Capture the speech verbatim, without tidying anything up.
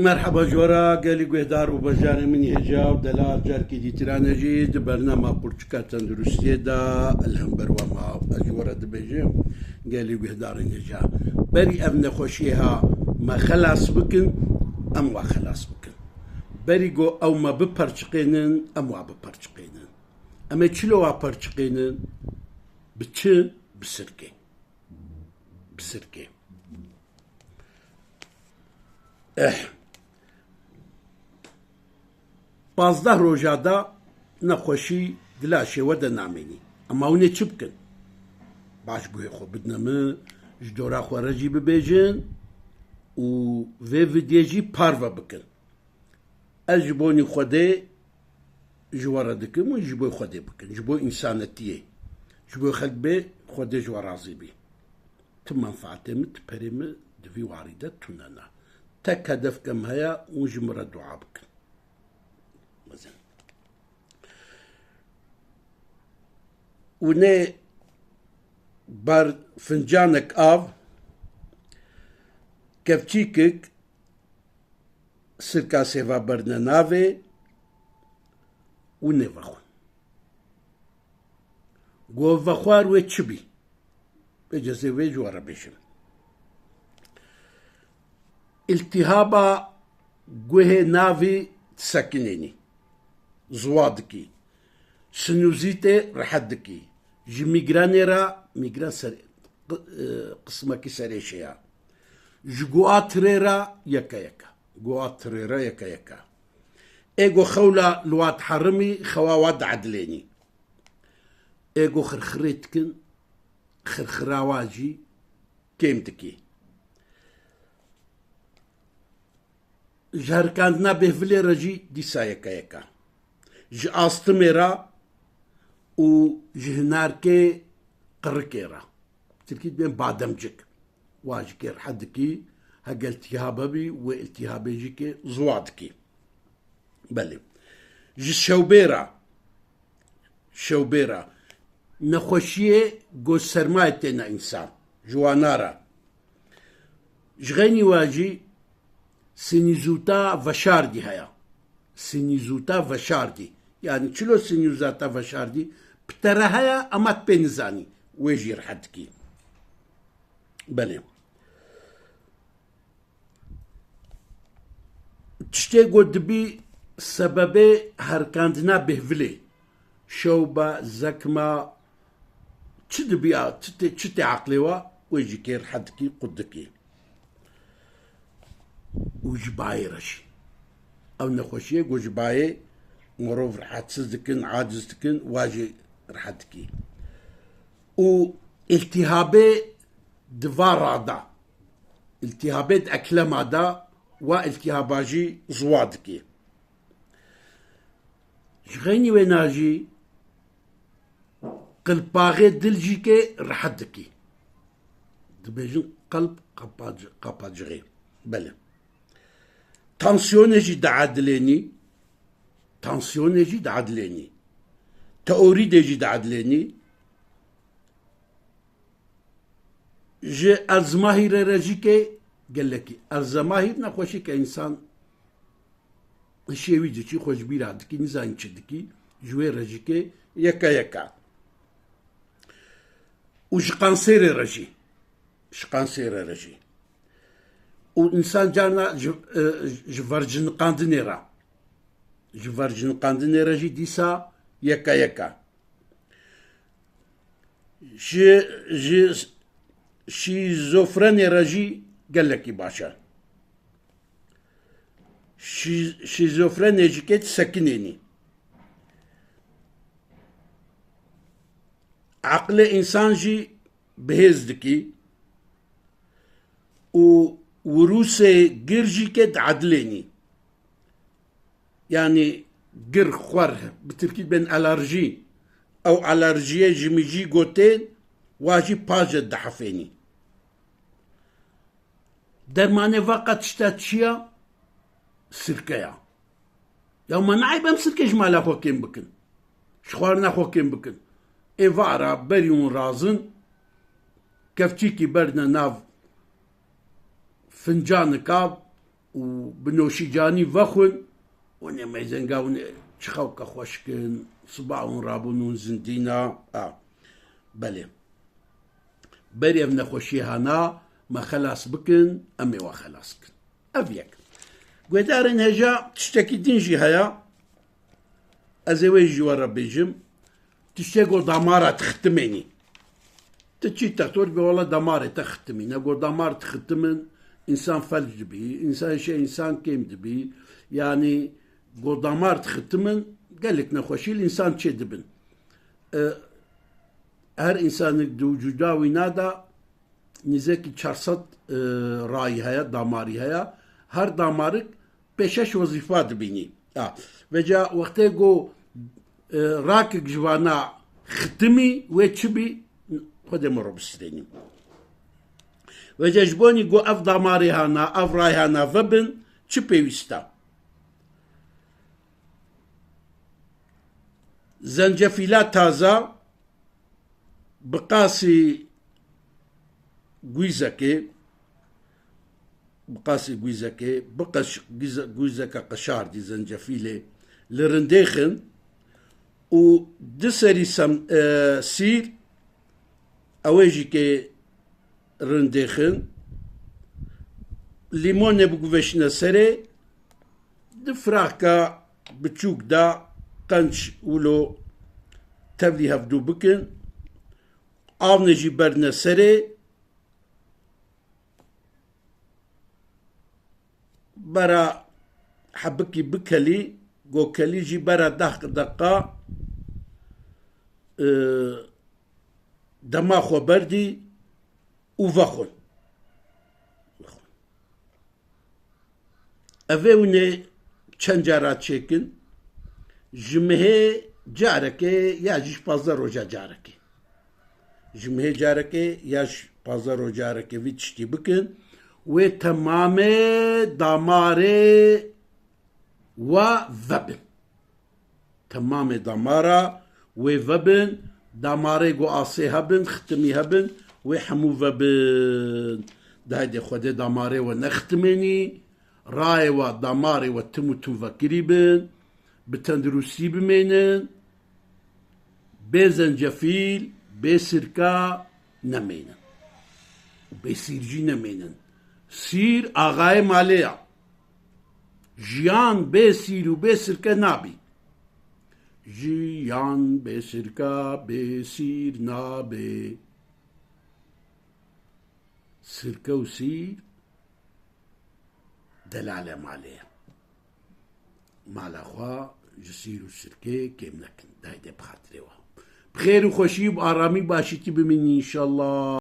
Merheba ji we re gelî guhdar û bejarê min hêja û delal, carkê dîtirane jî di bernama Qurçika Tenduristiyê de li hember we ma. Ez ji we re dibêjim, gelî guhdarên hêja, berî ev nexweşiyê ha me xelas bikin, em wa xelas bikin. Berî go ew me biperçiqênin, em wa biperçiqênin. Em ê çilo wa perçiqênin? Bi çi? Bi sirkê. Bi sirkê. Eh. Pazdeh roja da nexweşî di laşê we de namênî. Ema hûn ê çi bikin? Baş guhê xwe bidine min, ji dora xwe re jî bibêjin û vê vîdyoyê jî parve bikin. Ez ji bonî Xwedê ji we re dikim û ji bo Xwedê bikin, ji bo însanetiyê, ji bo xelk bê, Xwedê ji we razî bî. Ti menfaatê min, ti perê min di vî warî de tune ne. Tek hedefke min heye, hûn ji min re dua bikin. Mezin. Hûn ê ber fincanek av, kevçîkik, sirka sêva berne navê û nêvexwin. Go vexwar wê çi bî? Vê cezê wê ji we re bêjim. Îltîhaba guhê navî disekinênî, ziwa dikî. Sinûzîtê rehet dikî. Ji mîgrenê re, mîgren ser, qi-, e, qismekî serêşê ye. Ji guatirê re yeke yeke. Guatirê re yeke yeke. Ê go xewla li wa diherimî, xewa wa diedilênî. Ê go xirxirê dikin, xirxira wa jî kêm dikî. Ji herikandina bêhvilê re jî dîsa yeke yeke. Ji astimê re û ji hinarkê qirikê re. Tirkî dibên bademcik. Wa jî kê rehet dikî, hege îltîhab hebî, wê îltîhabê jî kê ziwa dikî. Belê. Ji şewbê re, şewbê re. Nexweşiyê go sermayê têne însan. Ji wana re. Ji xeynî we jî sinîzûta veşardî heye. Sinîzûta veşardî. Yanî çilo sinîzûta veşardî? Pitere heye, ema tu pê nizanî. Wê jî rehet dikî. Belê. Tiştê ku dibî sebebê herikandina bêhvilê, şewba, zekma, çi dibî, çi tê, çi tê eqlê we, wê jî kê rehet dikî, qut dikî. Û ji bayê re jî. Ew nexweşiyê ku ji bayê mirov rehetsiz dikin, aciz dikin, wa jî rehet dikî. Û îltîhabê di va rada, îltîhabê di eklema de, wa îltîhaba jî ziwa dikî. Ji xeynî wêna jî qilpaxê dil jî kê rehet dikî. Dibêjin qelb qapac-, qapacixê. Belê. Tansiyonê jî diedilênî. Tansiyonê jî diedilênî. Teorîdê jî diedilênî. Ji Alzheimerê re jî kê gelekî. Alzheimer nexweşî ke însan hişê wî diçî, xwe ji bîra dikî, nizanî çi dikî, ji wê re jî kê yeke yeke. Û ji kanserê re jî, ji kanserê re jî. Û însan carna ji, e, ji verciniqandinê re, ji verciniqandinê re jî dîsa yeke yeke. Ji, ji şîzofrenê re jî gelekî baş e. Şî-, şîzofrenê jî kê disekinênî. Eqlê însan jî bihêz dikî û wirûsê gir jî kê diedilênî. Yanî gir, xwer, bi tirkî dibên alerjî. Ew alerjiyê ji mijî gotên, wa jî paje dihefênî. Dermanê va qet tişta çi ya? Sirke ya. Ya me neeyb em sirkê ji mala xwe kêm bikin. Ji xwarina xwe kêm bikin. Ê vara berî hûn razin, kevçîkî berdine nav fincanika, û bi noşîcanî vexwin, hûn ê meyzenga hûn ê çi xewka xweş kin, siba hûn rabûn hûn zindîna. A, belê. Berî ev nexweşiyê hana me xelas bikin, em ê we xelas kin. Ev yek. Guhdarên hêja tiştekî din jî heye. Ez ê wê ji we re bêjim. Tiştê ku damara te xitimênî. Tu çi textor be wala damarê te xitimî. Ne ku damar te xitimin, însan felc dibî, însan şe însan kêm dibî. Yanî ku damar te xitimin, gelek nexweşî li însan çê dibin. E, her însanek di wicûda wî nada nîzekî çar sed, e, rayî heye, damarî heye. Her damarik pê şeş wezîfa dibînî. Ya, veca wextê ku, e, rakek ji vana xitimî wê çi bî, Xwedê min re bistirênî. Veca ji bonî ku ev damarê hana, ev rayê hana vebin, çi pêwîst e? Zencefîla taza, bi qasî gwîzekê, bi qasî gwîzekê, bi qeş-, gwîze-, gwîzeke qeşardî, zencefîlê, li rindêxin û du serî sem-, e, sîr, ew ê jî kê rindêxin, lîmonê biguveşine serê, di firaxka biçûk de qenc wilo tevlî hevdû bikin, avnê jî berine serê, bera hebikî bikelî, gokelî jî bera deh deqa, e, dema xwe berdî û vexwin. Evê hûn ê çend cara çêkin? Ji mihê carekê ya jî ji pazdeh roja carekê. Ji mihê carekê ya ji pazdeh roja carekê vî tiştî bikin. Wê temamê damarê we vebin. Temamê damara wê vebin, damarê ku asê hebin, xitimî hebin, wê hemû vebin. Daydê Xwedê damarê we nexitimênî, rayê we, damarê we tim û tim vekirî bin, bi tenduristî bimênin, bê zencefîl, bê sirka nemênin. Bê sîr jî nemênin. Sîr axayê malê ya. Jiyan bê sîr û bê sirke nabî. Jiyan bê sirka, bê sîr nabê. Sirke û sîr delale malê ye. Mala xwe ji sîr û sirkê kêm nekin. Daydê bi xatirê we. Bi xêr û xweşî û bi aramî başîtî bimînin înşallah.